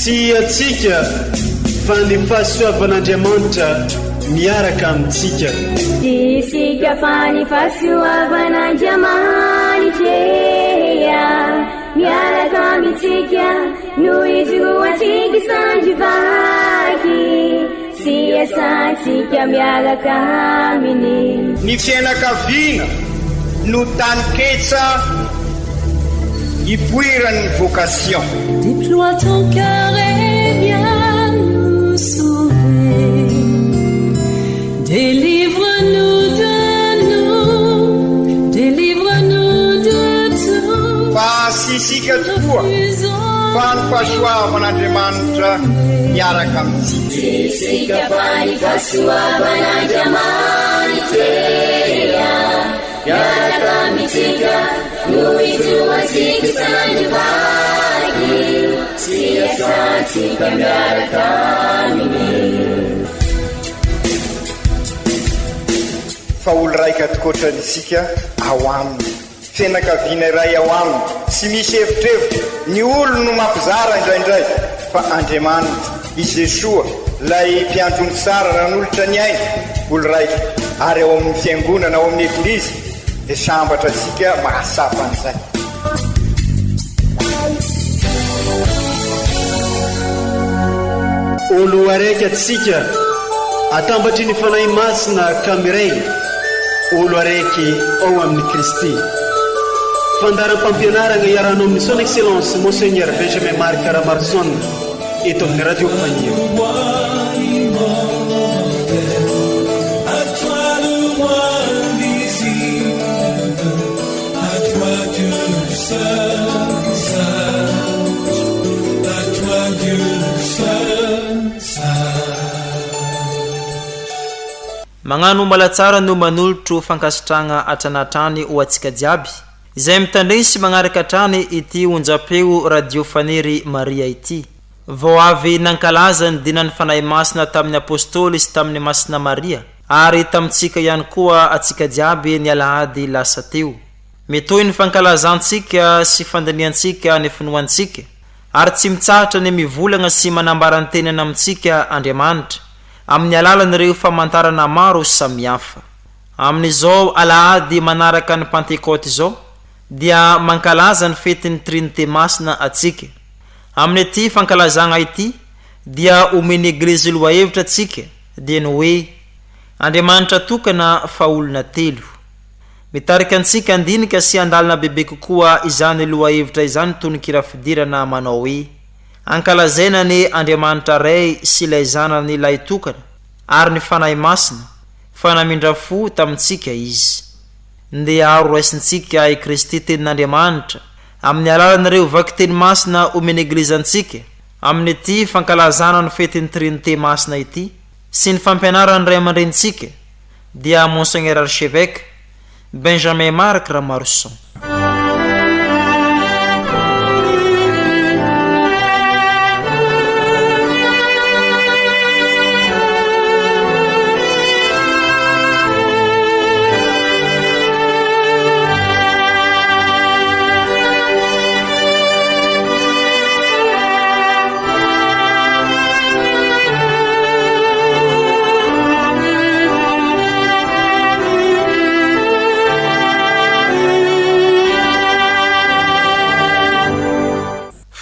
Tsy antsika fa ny fahasoavan'Andriamanitra miaraka amintsika. Tsy isika fa ny fahasoavan'Andriamanitra miaraka amintsika no ijoroantsika sandry vaky sy iasantsika miaraka aminy. Ny fiainakaviana no taninketsa ipoiran'ny vocation. Déploie ton cœur et viens nous sauver Délivre-nous de nous, délivre-nous de tout Fa tsy isika tokoa fa ny fahasoavan'Andriamanitra miaraka amintsika. Tsy isika fa ny fahasoavan'Andriamanitra miaraka amintsika no ijoroantsika isan'andro vaky sy iasantsika miaraka aminy. Fa olo raika tokoatrany isika ao aminy. Fianakaviana iray ao aminy, tsy misy evitrevitra, ny olony no mampizara indraindray, fa Andriamanitra, i Jesoa, ilay mpiandry omby tsara nanolotra ny ainy, olo raika, ary ao amin'ny Fiangonana, ao amin'ny Eglizy, dia sambatra antsika mahatsapa an'izay. Olo araiky atsika, atambatry ny Fanahy Masina ka miray, olo araiky ao amin'i Kristy. Fandaharam-pampianaragna iarahanao amin'ny Son Excellence Monseigneur Benjamin Marc Ramaroson eto amin'ny Radio Faniry. Magnano mbala tsara no manolotro fankasitrahagna hatrany hatrany ho antsika jiaby izay mitandregny sy magnaraka hatrany ity onjampeo Radio Faniry Maria ity. Vao avy nankalaza ny dinan'ny Fanahy Masina tamin'ny Apostoly sy tamin'i Masina Maria ary tamintsika ihany koa antsika jiaby ny alahady lasa teo. Mitohy ny fankalazantsika sy fandinihantsika ny finoantsika ary tsy mitsahatra ny mivolagna sy manambara ny tenany amintsika Andriamanitra amin'ny alalan'ireo famantarana maro samihafa. Amin'izao alahady manaraka ny Pantekôty izao dia mankalaza ny fetin'ny Trinite Masina atsika. Amin'ity fankalazagna ity dia omen'ny Eglizy lohahevitra atsika dia ny hoe Andriamanitra tokana fa olona telo. Mitarika antsika handinika sy handalina bebe kokoa izany lohahevitra izany tononkira fidirana manao hoe, Ankalazaina anie Andriamanitra Ray sy ilay Zanany Lahitokana ary ny Fanahy Masina fa namindra fo tamintsika Izy. Ndeha ary horaisintsika i Kristy Tenin'Andriamanitra amin'ny alalan'ireo vakiteny masina omen'ny Eglizy antsika amin'ity fankalazana ny fetin'ny Trinite Masina ity sy ny fampianaran'ny ray aman-drenintsika dia Monseigneur Archevêque Benjamin Marc Ramaroson.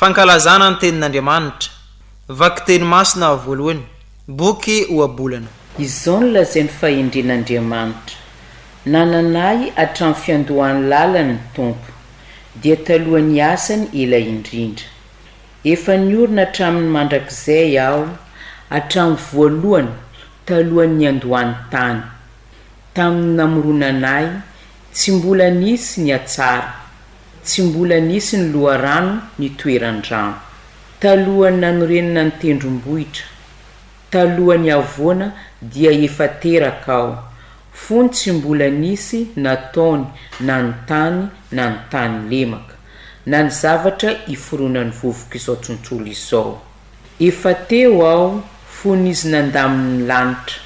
Fankalazana ny Tenin'Andriamanitra, Vakiteny Masina voalohany, Boky Ohabolana. Izao no lazain'ny fahendren'Andriamanitra, Nanana ahy hatramin'ny fiandohan'ny lalany ny Tompo, dia talohan'ny asany ela indrindra. Efa niorina hatramin'ny mandrakizay aho, hatramin'ny voalohany, talohan'ny niandohan'ny tany. Tamin'ny namoronana ahy, tsy mbola nisy ny hatsara, tsy mbola nisy ny loharano nitoeran-drano. Talohan'ny nanorenana ny tendrombohitra, Talohan'ny havoana dia efa teraka aho, fony tsy mbola nisy nataony na ny tany na ny tany lemaka, na ny zavatra iforonan'ny vovok'izao tontolo izao. Efa teo aho fony izy nandamin'ny ny lanitra,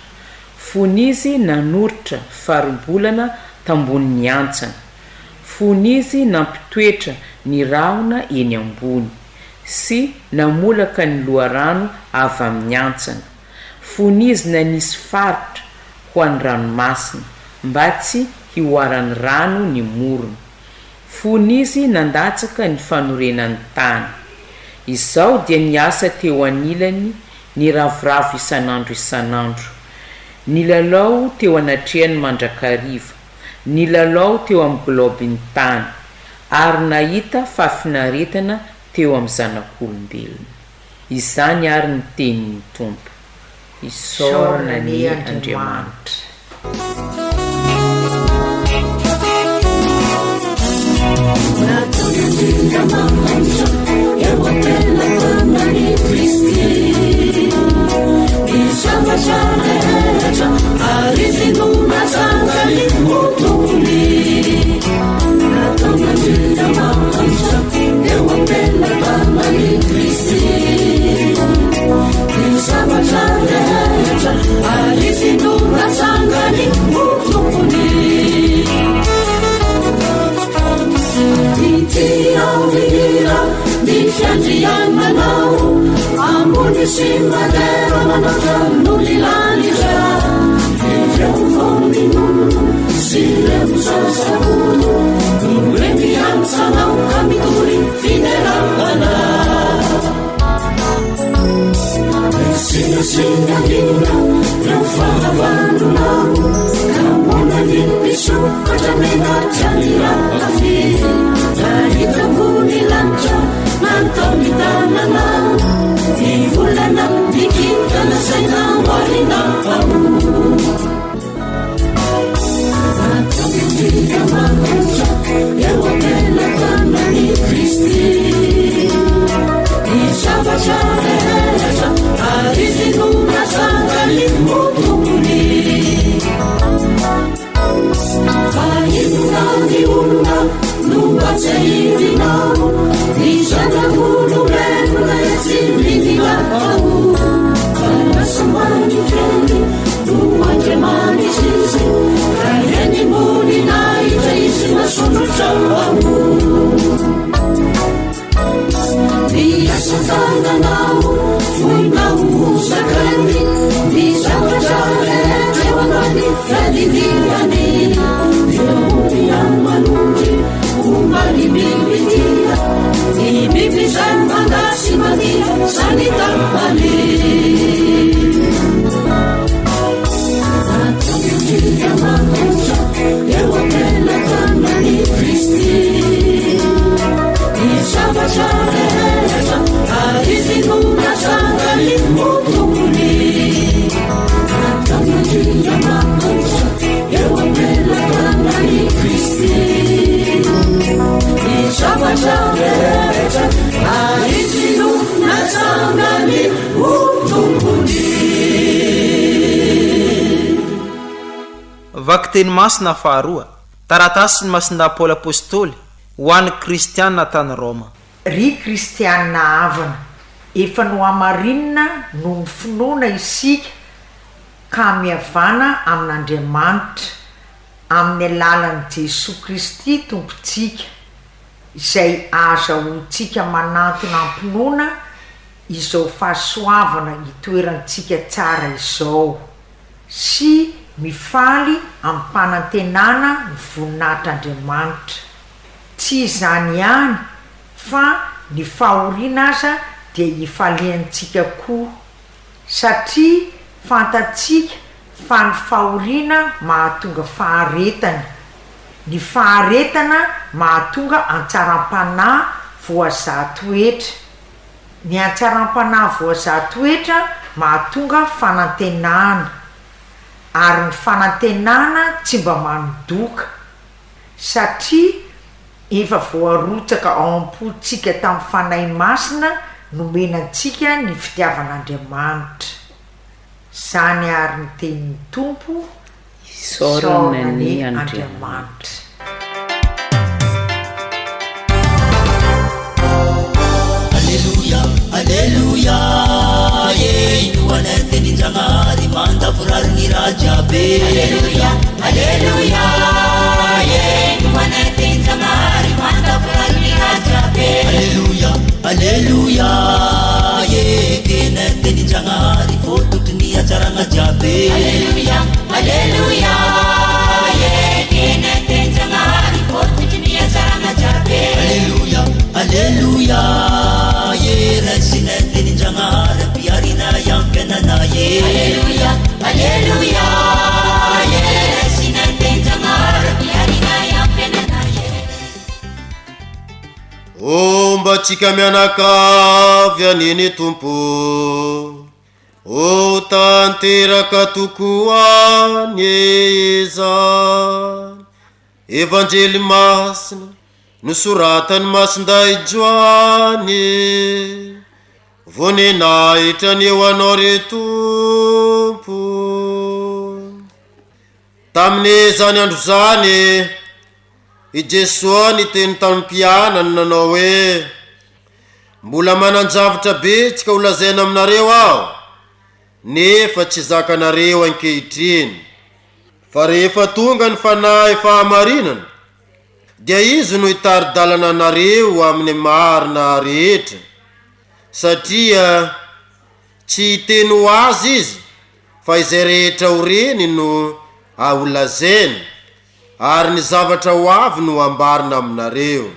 fony izy nanoritra faribolana tambonin'ny hantsana, fony izy nampitoetra ny rahona eny ambony. sy namolaka ny loharano avy amin'ny hantsana, fony izy nanisy faritra ho an'ny ranomasina, mba tsy hihoaran'ny rano ny morony, fony izy nandatsaka ny fanorenan'ny tany. Izaho dia niasa teo anilany niravoravo isan'andro isan'andro, nilalao teo anatrehany mandrakariva, nilalao teo amin'ny glaobin'ny tany, ary nahita fahafinaretana teo amin'ny zanak'olombelona. Izany àry ny tenin'ny Tompo. Isaorana anie Andriamanitra. Vakiteny masina faharoa, Taratasin'i Masindahy Paoly Apostoly ho an'ny Kristiana tany Roma. Ry kristiana havana, efa nohamarinina noho ny finoana isika ka mihavana amin'Andriamanitra, amin'ny alalan'i Jesoa Kristy Tompontsika, izay ahazahoantsika manantona am-pinoana izao fahasoavana itoerantsika tsara izao, sy mifaly amim-panantenana ny voninahitr'Andriamanitra. Tsy izany ihany fa ny fahoriana aza dia ifaliantsika koa, satria fantatsika fa ny fahoriana mahatonga faharetana, ny faharetana mahatonga antsaram-panahy voazaha toetra, ny antsaram-panahy voazaha toetra mahatonga fanantenana, ary ny fanantenana tsy mba manodoka. Satria efa voarotsaka ao am-pontsika tamin'ny Fanahy Masina nomena antsika ny fitiavan'Andriamanitra. Izany àry ny tenin'ny Tompo, Isaorana anie Andriamanitra. Aleloia, aleloia, eh, inoanay ny tenin-Jagnahary mandavorary ny raha jiaby. Aleloia, aleloia, eh, inoanay ny tenin-Jagnahary mandavorary ny raha jiaby. Aleloia, aleloia. antsika mianakavy anie ny Tompo. Ho tanteraka tokoa anie izany. Evanjely Masina nosoratan'i Masindahy Joany. Voninahitra anie ho Anao ry Tompo. Tamin'izany andro izany, i Jesoa niteny tamin'ny mpianany nanao hoe, Mbola manan-javatra betsaka holazaina aminareo Aho, nefa tsy zakanareo ankehitriny. Fa rehefa tonga ny Fanahy fahamarinana, dia Izy no hitari-dalana anareo amin'ny marina rehetra, satria tsy hiteny ho Azy Izy, fa izay rehetra ho reny no holazainy, ary ny zavatra ho avy no hambarina aminareo.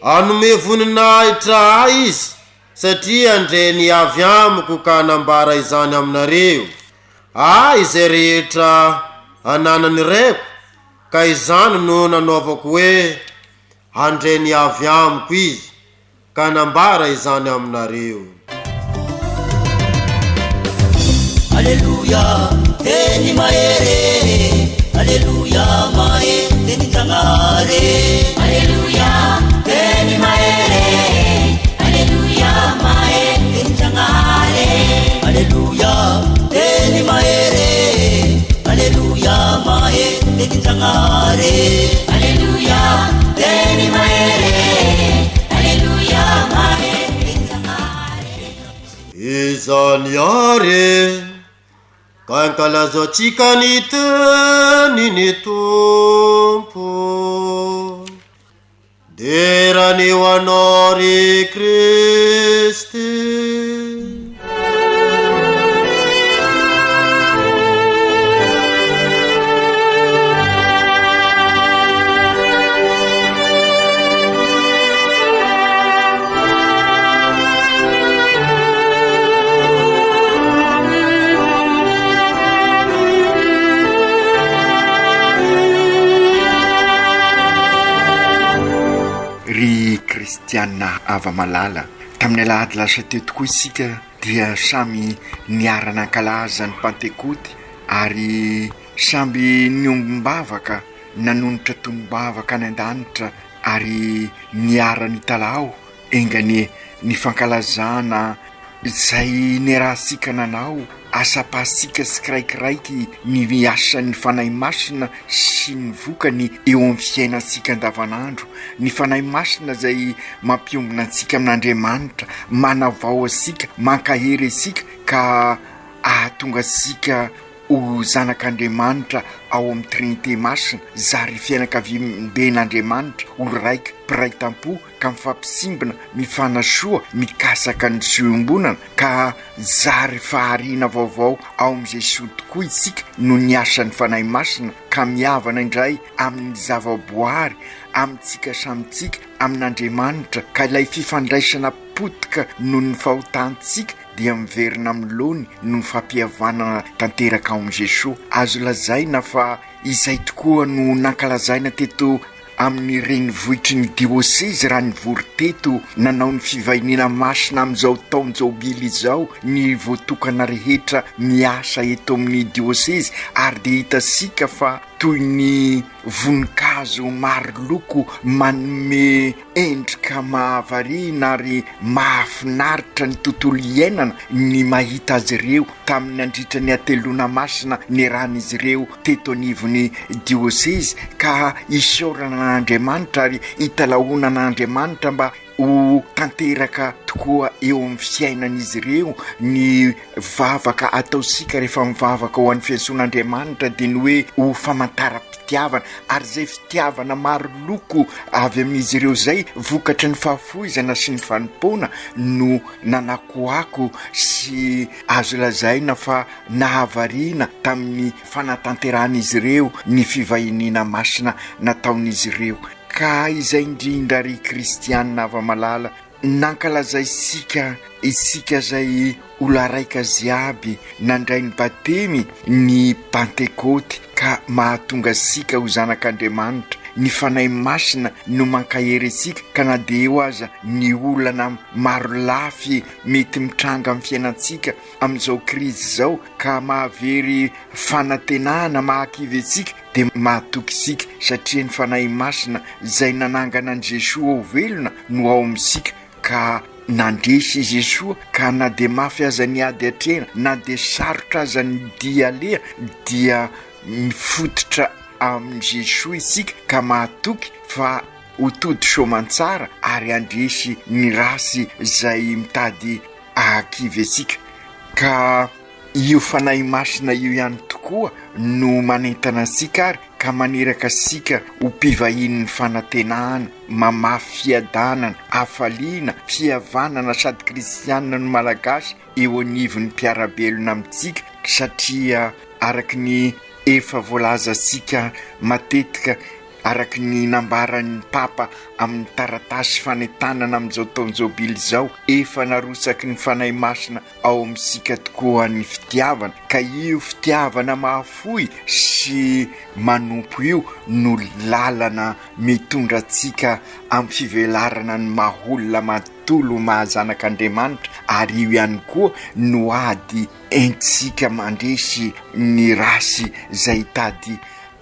Hanome voninahitra Ahy Izy, satria handre ny avy Amiko ka hanambara izany aminareo. Ahy izay rehetra ananan'ny Raiko, ka izany no nanaovako hoe, Handre ny avy Amiko Izy. ka hanambara izany aminareo. Aleloia, teny mahery, Aleloia, mahery, tenin-Jagnahary. Aleloia, teny mahery, Aleloia, mahery, tenin-Jagnahary. Aleloia, teny mahery, Aleloia, mahery, tenin-Jagnahary. Aleloia, teny mahery, Aleloia, mahery, tenin-Jagnahary. Izany àry ka ankalazantsika ny tenin'ny Tompo. Dera anie ho Anao ry Kristy. Ry kristiana hava-malala, tamin'ny alahady lasa teo tokoa isika dia samy niara-nankalaza ny Pantekoty ary samby niombom-bavaka, nanonitra tonom-bavaka any an-danitra ary niara-nitalaho Enga anie ny fankalazana izay niarahantsika nanao asam-pasika tsikiraikiraiky ny asan'ny Fanahy Masina sy ny vokany eo amin'ny fiainantsika andavanandro, ny Fanahy Masina izay mampiombona antsika amin'Andriamanitra, manavao antsika, mankahery antsika ka ahatonga antsika ho zanak'Andriamanitra ao amin'ny Trinite Masina, zary fianakaviamben'Andriamanitra, olo raika, mpiray tampo, ka mifampisimbina, mifanasoa, mikasaka ny soa iombonana, ka zary fahariana vaovao ao amin'i Jesoa tokoa isika noho ny asan'ny Fanahy Masina, ka mihavana indray amin'ny zavaboary, amintsika samy tsika, amin'Andriamanitra, ka ilay fifandraisana potika noho ny fahotantsika dia miverina amin'ny laony noho ny fampihavanana tanteraka ao amin'i Jesoa. Azo lazaina fa izay tokoa no nankalazaina teto amin'ny renivohitry ny diosezy raha nivory teto nanao ny fivahiniana masina amin'izao taon-jobily izao ny voatokana rehetra miasa eto amin'ny diosezy ary dia hitantsika fa toy ny voninkazo maro loko manome endrika mahavariana ary mahafinaritra ny tontolo iainana ny mahita azy ireo tamin'ny nandritra ny hateloana masina niarahan'izy ireo teto anivon'ny diosezy ka isaorana an'Andriamanitra ary italahoana an'Andriamanitra mba ho tanteraka tokoa eo amin'ny fiainan'izy ireo ny vavaka ataontsika rehefa mivavaka ho an'ny fiantsoan'Andriamanitra dia ny hoe ho famantaram-pitiavana ary izay fitiavana maro loko avy amin'izy ireo izay vokatry ny fahafoizana sy ny fanompoana no nanakoako sy azo lazaina fa nahavariana tamin'ny fanatanterahan'izy ireo ny fivahiniana masina nataon'izy ireo. Ka izay indrindra ry kristiana hava-malala, nankalazaisika isika izay olo araika jiaby nandray ny batemy ny Pantekôty ka mahatonga antsika ho zanak'Andriamanitra. ny Fanahy Masina no mankahery antsika ka na dia eo aza ny olana maro lafy mety mitranga amin'ny fiainantsika amin'izao krizy izao ka mahavery fanantenana, mahakivy antsika dia mahatoky isika satria ny Fanahy Masina izay nanangana an'i Jesoa ho velona no ao amintsika ka nandresy i Jesoa ka na dia mafy aza ny ady atrehina na dia sarotra aza ny dia aleha dia mifototra amin'i Jesoa isika ka mahatoky fa ho tody soamantsara ary handresy ny rasy izay mitady hahakivy antsika ka io Fanahy Masina io ihany tokoa no manentana antsika ary ka maniraka antsika ho mpivahinin'ny fanantenana, mamafy fiadanana, hafaliana, fihavanana sady kristianina no malagasy eo anivon'ny mpiara-belona amintsika satria araka ny efa voalazantsika matetika Araka ny nambaran'ny Papa amin'ny taratasy fanentanana amin'izao taon-jobily izao, efa narotsaky ny Fanahy Masina ao amintsika tokoa ny fitiavana, ka io fitiavana mahafoy sy manompo io no lalana mitondra antsika amin'ny fivelarana ny maha olona manontolo maha zanak'Andriamanitra, ary io ihany koa no ady entintsika mandresy ny rasy izay hitady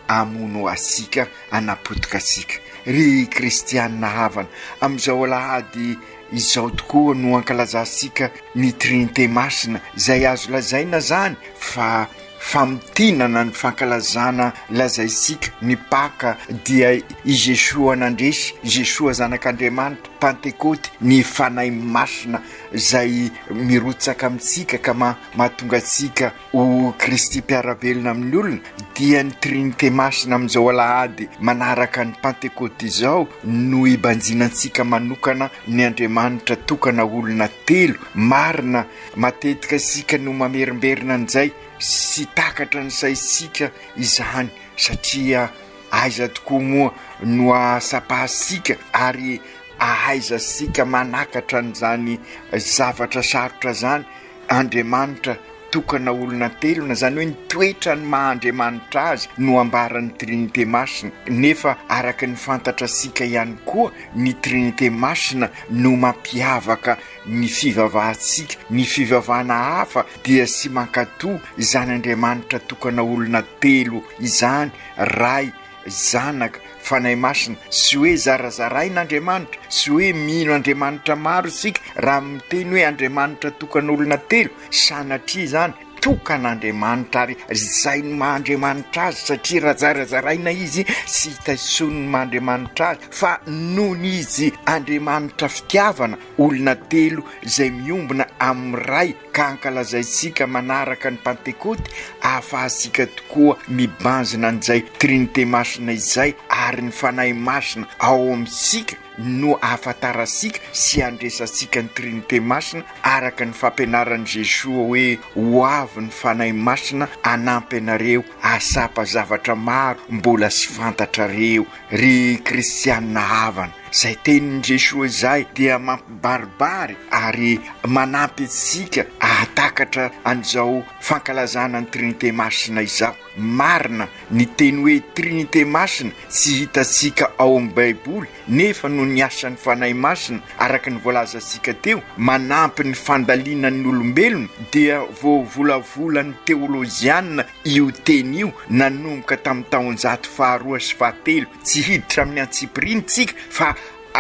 hamono antsika, hanapotika antsika. Ry kristianina havana, amin'izao alahady izao tokoa no ankalazantsika ny Trinite Masina, izay azo lazaina izany fa famintinana ny fankalazana lazaintsika ny Paka dia i Jesoa nandresy, Jesoa Zanak'Andriamanitra, Pantekôty, ny Fanahy Masina izay mirotsaka amintsika ka mahatonga antsika Ho Kristy mpiara-belona amin'ny olona, dia ny Trinite Masina amin'izao alahady manaraka ny Pantekôty izao no hibanjinantsika manokana ny Andriamanitra tokana olona telo marina. Matetika isika no mamerimberina an'izay, sy takatra ny saintsika izany, satria aiza tokoa moa no ahasapahantsika ary ahaizantsika manakatra an'izany zavatra sarotra izany? Andriamanitra tokana olona telona, izany hoe ny toetrany maha Andriamanitra azy no ambaran'ny Trinite Masina, nefa araka ny fantatrasika ihany koa ny Trinite Masina no mampiavaka ny fivavahantsika, ny fivavahana hafa dia tsy mankatò izany Andriamanitra tokana olona telo izany, Ray, Zanaka, Fanahy Masina, tsy hoe zarazaraina Andriamanitra, tsy hoe mino Andriamanitra maro isika raha miteny hoe Andriamanitra tokana olona telo, sanatria izany, tokana Andriamanitra ary izay no maha Andriamanitra azy satria raha zarazaraina izy tsy hita intsony ny maha Andriamanitra azy fa nony izy Andriamanitra fitiavana, olona telo izay miombona amin'ny Ray ka ankalazaintsika manaraka ny Pantekoty ahafahantsika tokoa mibanjina an'izay Trinite Masina izay ary ny Fanahy Masina ao amintsika no ahafantarantsika sy andresantsika ny Trinite Masina araka ny fampianaran'i Jesoa hoe ho avy ny Fanahy Masina hanampy anareo hahatsapa zavatra maro mbola tsy fantatrareo. Ry kristianina havana, izay tenin'i Jesoa izay dia mampibaribary ary manampy antsika hahatakatra an'izao fankalazana ny Trinite Masina izao. Marina, ny teny hoe Trinite Masina tsy hitantsika ao amin'ny Baiboly, nefa noho ny asan'ny Fanahy Masina, araka ny voalazantsika teo, manampy ny fandalinan'ny olombelona, dia voavolavolan'ny teolojiana Io teny io nanomboka tamin'ny taonjato faharoa sy fahatelo, tsy hiditra amin'ny antsipiriany tsika fa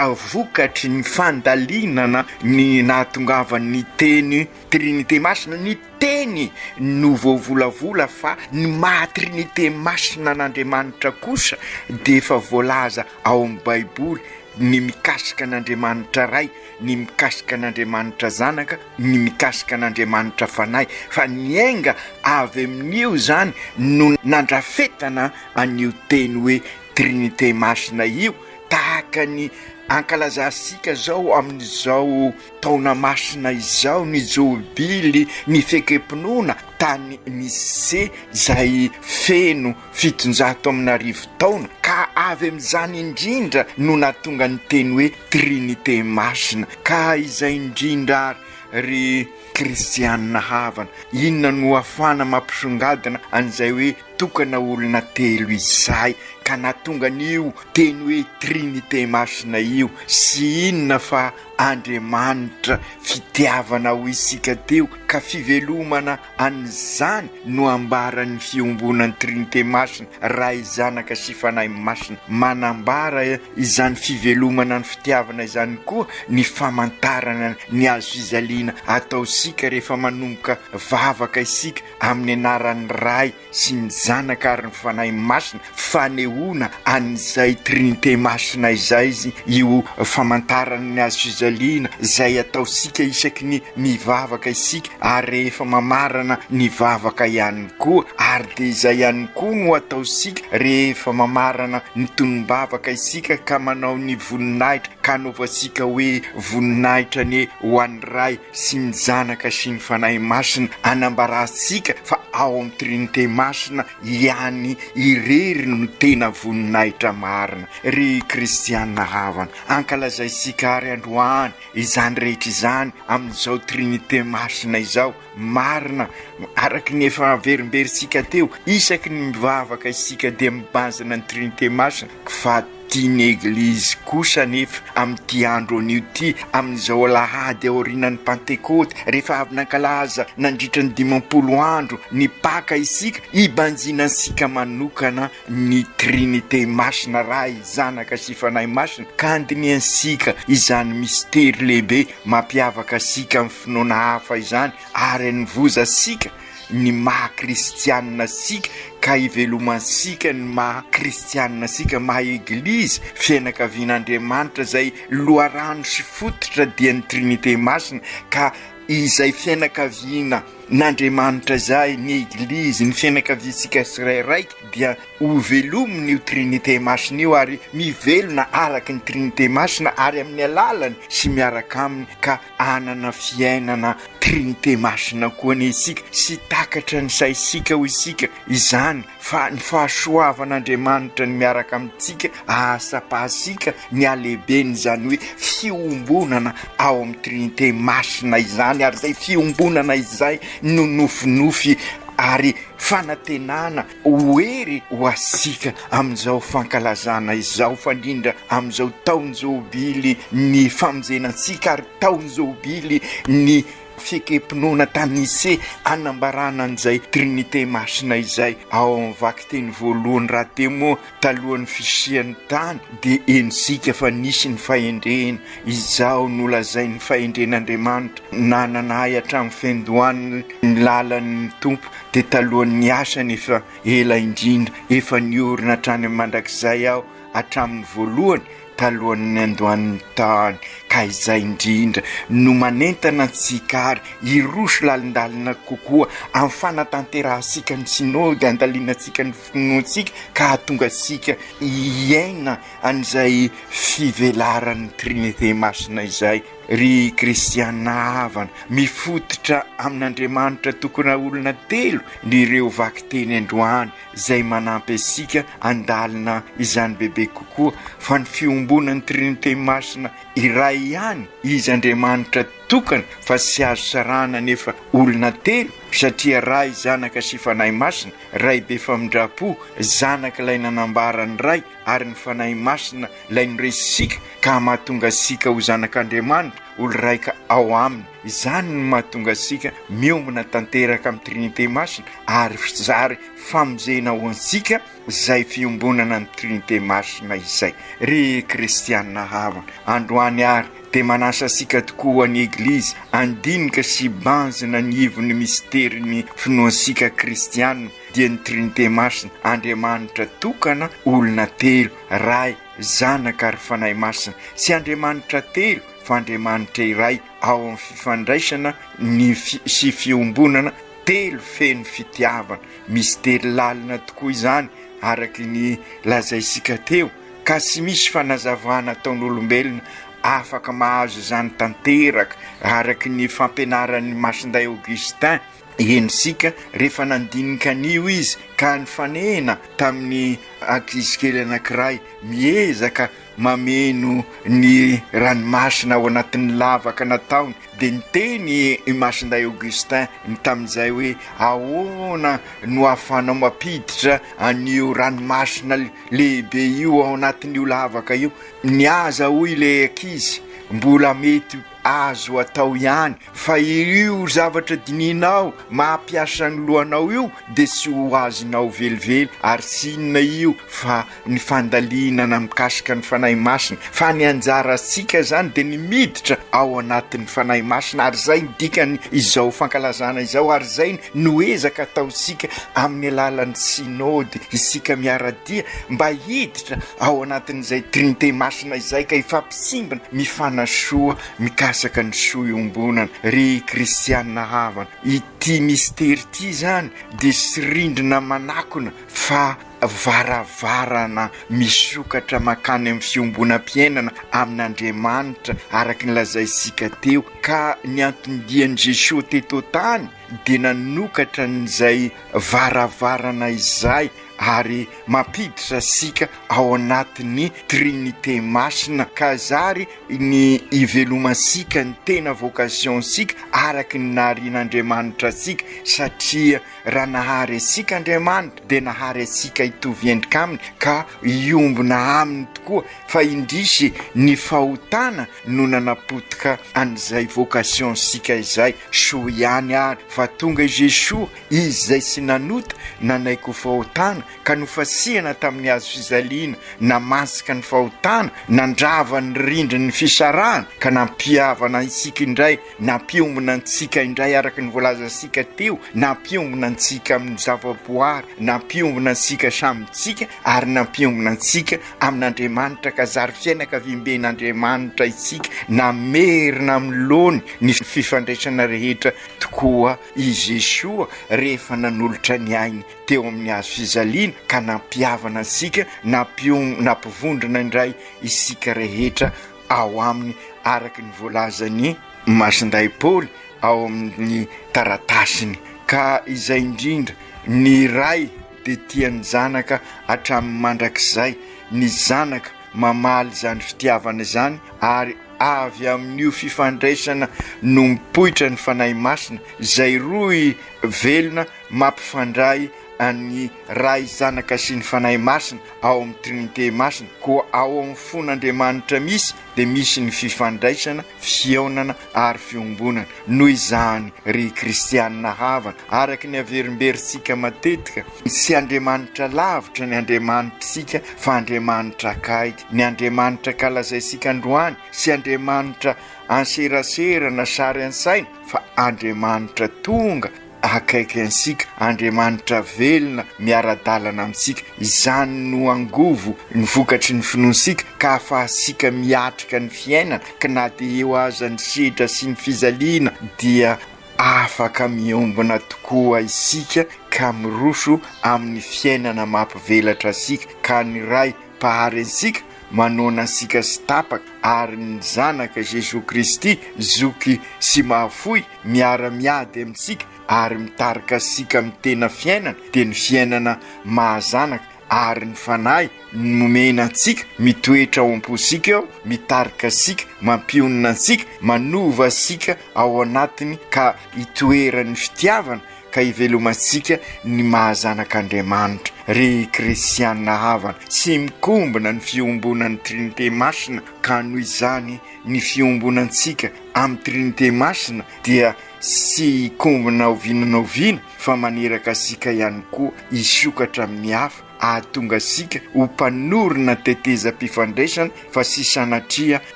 vokatry ny fandalinana ny nahatongavan'ny teny Trinite Masina, ny teny no voavolavola fa ny maha Trinite Masina an'Andriamanitra kosa dia efa voalaza ao amin'ny Baiboly ny mikasika an'Andriamanitra Ray, ny mikasika an'Andriamanitra Zanaka, ny mikasika an'Andriamanitra Fanahy, fa niainga avy amin'io izany no nandrafetana an'io teny hoe Trinite Masina io, tahaka ny ankalazantsika izao amin'izao taona masina izao ny jobily ny fekem-pinoana tany Nicée izay feno 700 amin'arivo taona, ka avy amin'izany indrindra no nahatonga ny teny hoe Trinite Masina. Ka izay indrindra ary ry kristianina havana, inona no ahafahana mampisongadina an'izay hoe. tokana olona telo izay ka nahatonga an'io teny hoe Trinite Masina io sy inona fa Andriamanitra fitiavana hoy isika teo ka fivelomana an'izany no ambaran'ny fiombonan'ny Trinite Masina, Ray, Zanaka sy Fanahy Masina. Manambara izany fivelomana ny fitiavana izany koa ny famantarana ny hazofijaliana ataontsika rehefa manomboka vavaka isika amin'ny anaran'ny Ray, sy ny Zanaka ary ny Fanahy Masina, fanehoana an'izay Trinite Masina izay io famantarana ny hazo fijaliana izay ataontsika isaky ny mivavaka isika ary rehefa mamarana ny vavaka ihany koa, ary dia izay ihany koa no ataontsika rehefa mamarana ny tonom-bavaka isika ka manao ny voninahitra ka anaovantsika hoe voninahitra anie ho an'ny Ray sy ny Zanaka sy ny Fanahy Masina, anambarantsika fa ao amin'ny Trinite Masina ihany irery no tena voninahitra marina. Ry kristiana havana, ankalazaintsika àry androany izany rehetra izany amin'izao Trinite Masina izao, marina araka ny efa averimberintsika teo, isaky ny mivavaka isika dia mibanjina ny Trinite Masina, fa Tian'ny Eglizy kosa anefa amin'ity andro anio ity, amin'izao alahady aorianan'ny Pantekôty, rehefa avy nankalaza nandritra ny 50 andro ny Paka isika, hibanjinantsika manokana ny Trinite Masina, Ray, Zanaka sy Fanahy Masina, ka handinihantsika izany mistery lehibe mampiavaka antsika amin'ny finoana hafa izany ary hanovozantsika ny maha kristianina antsika ka hivelomantsika ny maha kristianina antsika, maha eglizy, fiainakavian'Andriamanitra izay loharano sy fototra dia ny Trinite Masina ka izay fiainakaviana n'Andriamanitra izay, ny eglizy, ny fiainakaviantsika tsirairay dia hovelomina io Trinite Masina io ary mivelona araka ny Trinite Masina ary amin'ny alalany sy miaraka aminy ka Hanana fiainana Trinite Masina koa anie isika, sy takatra ny saintsika ho isika izany fa ny fahasoavan'Andriamanitra ny miaraka amintsika ahasapantsika ny halehiben'izany hoe fiombonana ao amin'ny Trinite Masina izany, ary izay fiombonana izay no nofinofy ary fanantenana Ho hery ho antsika amin'izao fankalazana izao, fa indrindra amin'izao taon-jobily ny famonjena antsika ary taon-jobily ny fiekem-pinoana tany Nicée hanambarana an'izay Trinite Masina izay. Ao amin'ny vakiteny voalohany rahateo moa, talohan'ny fisian'ny tany dia henontsika fa nisy ny fahendrena, izao no lazain'ny fahendren'Andriamanitra, nanana ahy hatramin'ny fiandohan'ny lalan'ny Tompo, Dia talohan'ny niasany efa ela indrindra, efa niorina hatrany amin'ny mandrakizay aho hatramin'ny voalohany, talohan'ny niandohan'ny tany, ka izay indrindra no manentana antsika ary hiroso lalindalina kokoa amin'ny fanatanterahantsika ny Synode, handalinantsika ny finoantsika ka hahatonga antsika hiaina an'izay fivelaran'ny Trinite Masina izay. Ry kristiana havana, mifototra amin'Andriamanitra tokona olona telo ny ireo vakiteny androany izay manampy antsika handalina izany bebe kokoa fa ny fiombonan'ny Trinite Masina iray ihany Izy Andriamanitra tokana fa tsy azo sarahana anefa olona telo satria Ray, Zanaka sy Fanahy Masina, Ray be famindram-po, Zanaka ilay nanambara ny Ray ary ny Fanahy Masina ilay noresintsika ka mahatonga antsika ho zanak'Andriamanitra, olo-raika ao Aminy. Izany no mahatonga antsika miombona tanteraka amin'ny Trinite Masina ary zary famonjena ho antsika izay fiombonana ny Trinite Masina izay. Ry kristiana havana, androany àry dia manasa antsika tokoa ny Eglizy handinika sy hibanjina ny ivon'ny misterin'ny finoantsika kristiana, dia ny Trinite Masina, Andriamanitra tokana, olona telo, Ray, Zanaka ary Fanahy Masina. Tsy Andriamanitra telo fa Andriamanitra iray ao amin'ny fifandraisana ny sy fiombonana telo feno fitiavana. Mistery lalina tokoa izany araka ny lazaintsika teo ka tsy misy fanazavana ataon'olombelona afaka mahazo izany tanteraka araka ny fampianaran'i Masindahy Augustin. Henontsika rehefa nandinika an'io izy. ka nifanena tamin'ny ankizikely anankiray miezaka mameno ny ranomasina ao anatin'ny lavaka nataony, dia niteny i Masindahy Augustin tamin'izay hoe, Ahoana no ahafahanao mampiditra an'io ranomasina lehibe io ao anatin'io lavaka io? Ny aza hoy ilay ankizy, mbola mety azo atao ihany, fa io zavatra dinihinao mahampiasa ny lohanao io dia tsy ho azonao velively, ary tsy inona io fa ny fandalinana mikasika ny Fanahy Masina, fa ny anjarantsika izany dia ny miditra ao anatin'ny Fanahy Masina, ary izay ny dikany izao fankalazana izao, ary izay no ezaka ataontsika amin'ny alalan'ny Synode, isika miara-dia mba hiditra ao anatin'izay Trinite Masina izay ka hifampisimbina, mifanasoa mikasaka ny soa iombonana. Ry kristiana havana, ity mistery ity izany dia tsy rindrina manakona fa varavarana misokatra mankany amin'ny fiombonam-piainana amin'Andriamanitra araka ny lazaintsika teo, ka ny anton-dian'i Jesoa teto an-tany dia nanokatra an'izay varavarana izay ary mampiditra antsika ao anatin'ny Trinite Masina, ka zary ny ivelomantsika ny tena vocation-tsika araka ny naharian'Andriamanitra antsika, satria Raha nahary antsika Andriamanitra dia nahary antsika hitovy endrika aminy ka hiombona aminy tokoa fa indrisy ny fahotana no nanapotika an'izay vocation-tsika izay. Soa ihany ary fa tonga i Jesoa, Izy izay tsy nanota, nanaiky ho fahotana ka nofasihana tamin'ny hazo fijaliana, namasika ny fahotana, nandrava ny rindrin'ny fisarahana ka nampihavana antsika indray Nampiombona antsika indray araka ny voalazantsika teo, nampiombona antsika amin'ny zavaboary, nampiombona antsika samy tsika ary nampiombona antsika amin'Andriamanitra ka zary fiainakaviamben'Andriamanitra isika, namerina amin'ny laony ny fifandraisana rehetra tokoa i Jesoa rehefa nanolotra ny ainy teo amin'ny hazo fijaliana ka nampihavana antsika, nampivondrona indray isika rehetra ao aminy araka ny voalazan'i Masindahy Paoly ao amin'ny taratasiny, ka izay indrindra, ny Ray dia tia ny Zanaka hatramin'ny mandrakizay, ny Zanaka mamaly izany fitiavana izany ary avy amin'io fifandraisana no mipoitra ny Fanahy Masina izay rohy velona mampifandray an'ny Ray, Zanaka sy ny Fanahy Masina ao amin'ny Trinite Masina, koa ao amin'ny fon'Andriamanitra misy dia misy ny fifandraisana, fihaonana ary fiombonana. Noho izany, ry kristianina havana, araka ny averimberintsika matetika, tsy Andriamanitra lavitra ny Andriamanitr'isika fa Andriamanitra akaiky. Ny Andriamanitra kalazaintsika androany tsy Andriamanitra an-serasera na sary an-tsaina fa Andriamanitra tonga akaiky antsika, Andriamanitra velona miara-dalana amintsika. Izany no angovo ny vokatry ny finoantsika ka ahafahantsika miatrika ny fiainana, ka na dia eo aza ny sedra sy ny fijaliana dia afaka miombona tokoa isika ka miroso amin'ny fiainana mampivelatra antsika, ka ny Ray Mpahary antsika manoana antsika sy tapaka, ary ny Zanaka Jesoa Kristy zoky sy mahafoy miara miady amintsika ary mitarika antsika amin'ny tena fiainana dia ny fiainana maha zanaka ary ny Fanahy nomena antsika mitoetra ao am-pontsika ao mitarika antsika mampionona antsika manova antsika ao anatiny ka itoeran'ny fitiavana ka ivelomantsika ny maha zanak'Andriamanitra. Ry kristiana havana, tsy mikombona ny fiombonan'ny Trinite Masina, ka noho izany ny fiombonantsika amin'ny Trinite Masina dia tsy hikombona oviana na oviana fa maneraka antsika ihany koa hisokatra amin'ny hafa, hahatonga antsika ho mpanorina tetezam-pifandraisana fa tsy sanatria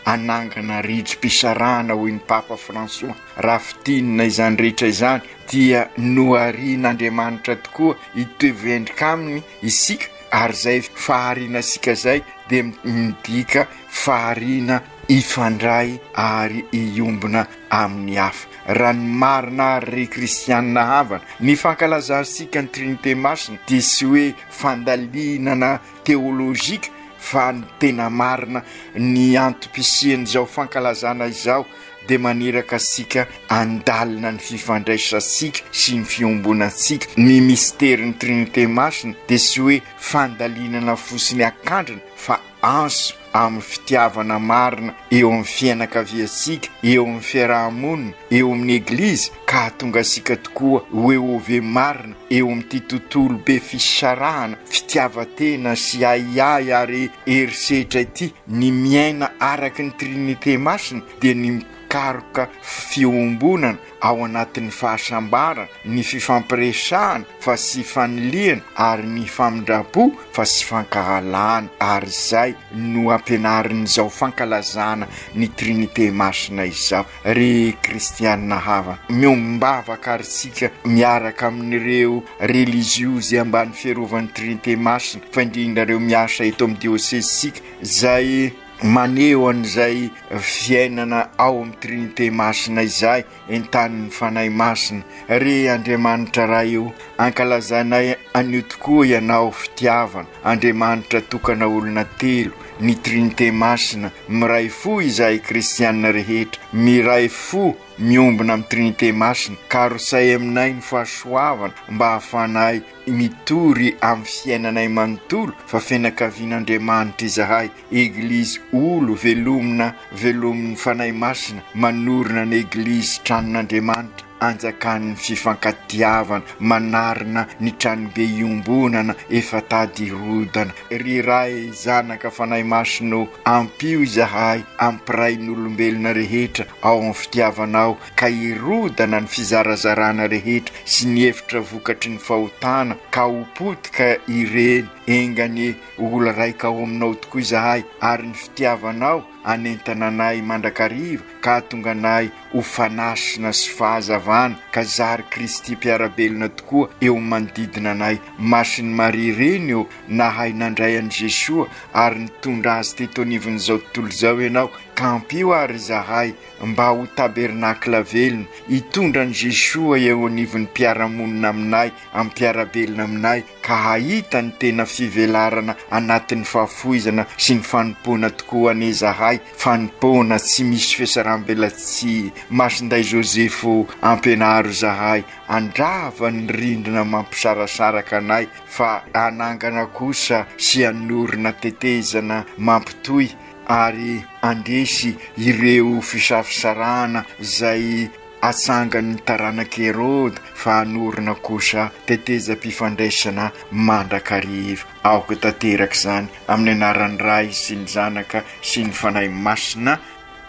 hanangana ridrim-pisarahana hoy ny Papa François. Raha fintinina izany rehetra izany dia noharian'Andriamanitra tokoa hitovy endrika aminy isika ary izay fahariana antsika izay dia midika fahariana hifandray ary hiombona amin'ny hafa. Raha ny marina ary ry kristianina havana, ny fankalazantsika ny Trinite Masina dia tsy hoe fandalinana teolojika fa ny tena marina ny antom-pisian'izao fankalazana izao. dia maniraka antsika handalina ny fifandraisantsika sy ny fiombonantsika. Ny misterin'ny Trinite Masina dia tsy hoe fandalinana fotsiny akandrana fa antso amin'ny fitiavana marina eo amin'ny fianakaviantsika, eo amin'ny fiaraha-monina, eo amin'ny Eglizy, ka hahatonga antsika tokoa ho EOV marina eo amin'ity tontolo be fisarahana, fitiavan-tena sy ahiahy ary herisetra ity. Ny miaina araka ny Trinite Masina dia ny mikaroka fiombonana ao anatin'ny fahasambarana, ny fifampiresahana fa tsy fanilihana ary ny famindram-po fa tsy fankahalana, ary izay no ampianarin'izao fankalazana ny Trinite Masina izao. Ry kristianina havana, miombom-bavaka ary isika miaraka amin'ireo reliziozy ambany fiarovan'ny Trinite Masina, fa indrindra ireo miasa eto amin'ny diosezintsika, izay maneho an'izay fiainana ao amin'ny Trinite Masina izay, entanin'ny Fanahy Masina. Ry Andriamanitra Ray o, ankalazanay anio tokoa Ianao fitiavana, Andriamanitra tokana olona telo, ny Trinite Masina, miray fo izahay kristiana rehetra, miray fo miombona amin'ny Trinite Masina, ka arosay aminay ny fahasoavana mba hahafanay mitory amin'ny fiainanay manontolo fa fianakavian'Andriamanitra izahay, Eglizy olo velomina velomin'ny Fanahy Masina, manorina ny Eglizy tranon'Andriamanitra, anjakan'ny fifankatiavana, manarina ny tranobe iombonana efa tady hirodana. Ry Ray, Zanaka, Fanahy Masina ô, ampio izahay hampiray ny olombelona rehetra ao amin'ny fitiavanao, ka hirodana ny fizarazarana rehetra sy ny hevitra vokatry ny fahotana, ka ho potika ireny. Enga anie ho olo raika ao aminao tokoa izahay, ary ny fitiavanao hanentana anay mandrakariva, ka hahatonga anay ho fanasina sy fahazavana, ka zary Kristy mpiara-belona tokoa eo amin'ny manodidina anay. Masin'i Maria Reny ô, nahay nandray an'i Jesoa ary nitondra azy teto anivon'izao tontolo izao ianao, ka ampio ary izahay mba ho tabernakla velona, hitondra an'i Jesoa eo anivon'ny mpiara-monina aminay, amin'ny mpiara-belona aminay, ka hahita ny tena fivelarana anatin'ny fahafoizana sy ny fanompoana tokoa anie izahay, fanompoana tsy misy fiasaram-belatsihy. Masindahy Joseph ô, ampianaro izahay handrava ny rindrina mampisarasaraka anay fa hanangana kosa sy hanorina tetezana mampitohy ary handresy ireo fisafisarahana izay atsangan'ny taranak'i Heroda fa hanorina kosa tetezam-pifandraisana mandrakariva. Aoka tanteraka izany amin'ny anaran'ny Ray sy ny Zanaka sy ny Fanahy Masina.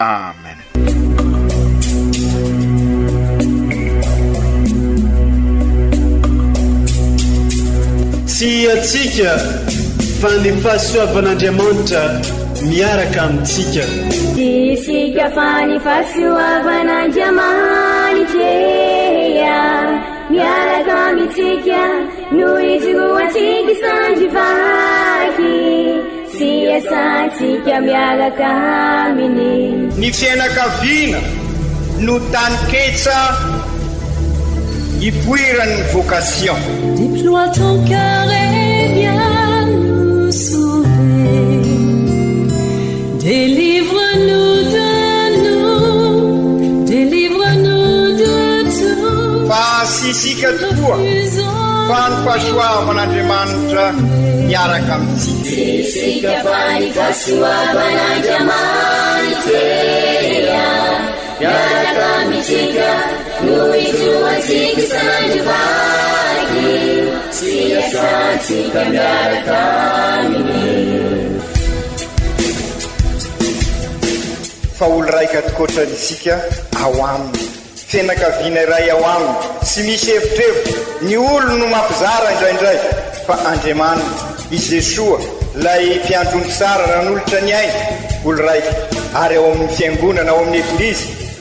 Amen. Tsy antsika fa ny fahasoavan'Andriamanitra miaraka amintsika. Tsy isika fa ny fahasoavan'Andriamanitra miaraka amintsika no ijoroantsika isandry vaky sy iasantsika miaraka aminy. Ny fiainakaviana no taninketsa ipoiran'ny vocation. Déploie ton cœur et viens nous sauver. Délivre-nous de nous, délivre-nous de tout. Fa tsy isika tokoa fa ny fahasoavan'Andriamanitra miaraka amintsika. Tsy isika fa ny fahasoavan'Andriamanitra miaraka amintsika no ijoroantsika isan'andro vaky sy iasantsika miaraka aminy. Fa olo raika tokoatra isika ao aminy. Fianakaviana iray ao aminy, tsy misy evitrevitra, ny olony no mampizara indraindray, fa Andriamanitra, i Jesoa, ilay Mpiandry ondry tsara nanolotra ny ainy, olo raika, ary ao amin'ny Fiangonana, ao amin'ny Eglizy.